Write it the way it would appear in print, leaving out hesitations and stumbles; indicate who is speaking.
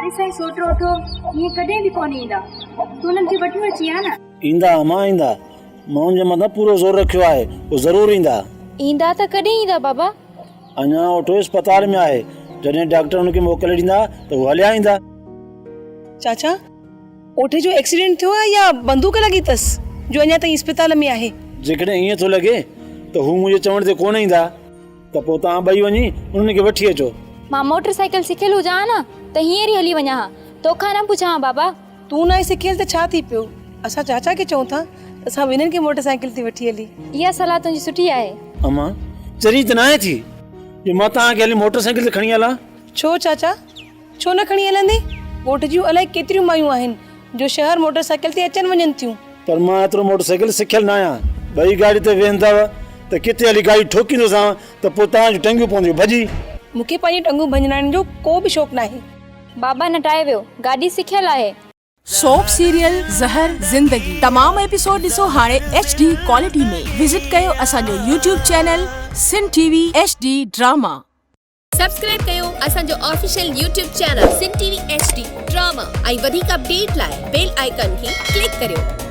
Speaker 1: هاڻي سائين سوٽ اوٺو ائين ڪڏهن به ڪونه ايندا. تون انهن کي وٺيو اچين ها نه.
Speaker 2: ايندا امان ايندا. مان ان جي مٿان پورو زور رکيو آهي، هو ضرور ايندا.
Speaker 1: ايندا ته ڪڏهن ايندا بابا؟
Speaker 2: اڃا اوٺو اسپتال ۾ آهي، جڏهن ڊاڪٽر هن کي موڪل ڏيندا ته هو هليا ايندا.
Speaker 3: چاچا، اوٺي جو ايڪسيڊنٽ ٿيو آهي يا بندوق لڳي اٿس جو اڃا تائين اسپتال ۾ آهي؟
Speaker 2: جيڪڏهن ائين ٿو لڳي ته هو منهنجي چوڻ تي ڪونه ايندا ته پوء توهان ٻئي وڃي انهن کي وٺي اچو.
Speaker 1: مان موٽر سائيڪل سکيل هجان ها نه ته هينئر ئي هلي وڃان ها، توکان نه پڇان ها بابا.
Speaker 3: تون ناهين سکيل ته ڇا ٿي پيو؟ اسان چاچا کي چئون ٿا ته اسان ٻنهين کي موٽر سائيڪل تي وٺي هلي.
Speaker 1: اها صلاح تنهنجي سٺي آهي.
Speaker 2: امان، چري ته ناهي ٿي جو مان توهان کي هلي موٽر سائيڪل تي کڻي هلان.
Speaker 3: ڇو چاچا، ڇو نه کڻي هلندين؟ ڳوٺ جون الائي ڪيتريون مايون آهن جو شهر موٽر سائيڪل تي اچن وڃن ٿيون.
Speaker 2: پر مان ايترو موٽر سائيڪل سکيل ناهيان. ٻئي گاڏي تي ويهندؤ ته ڪٿي هلي گاڏي ٺوڪيندوسانء ته پوء توهان جون ٽنگيون پونديون ڀڄي.
Speaker 3: مون کي پنهنجون ٽنگون ڀڃرائڻ جو ڪو به شوق ناهي.
Speaker 1: بابا نٽائي ويو. گاڏي سکيل آهي.
Speaker 4: سوپ سيريل زهر زندگي تمام ايپيسوڊ ڏسو هاڻي ايڇ ڊي ڪوالٽي ۾ وزٽ ڪيو اسان جو YouTube channel Sindh T V H D drama.
Speaker 5: Subscribe ڪيو اسان جو official YouTube channel Sindh T V H D drama ۽ وڌيڪ اپڊيٽ لاء بيل آئيڪان کي ڪلڪ ڪريو.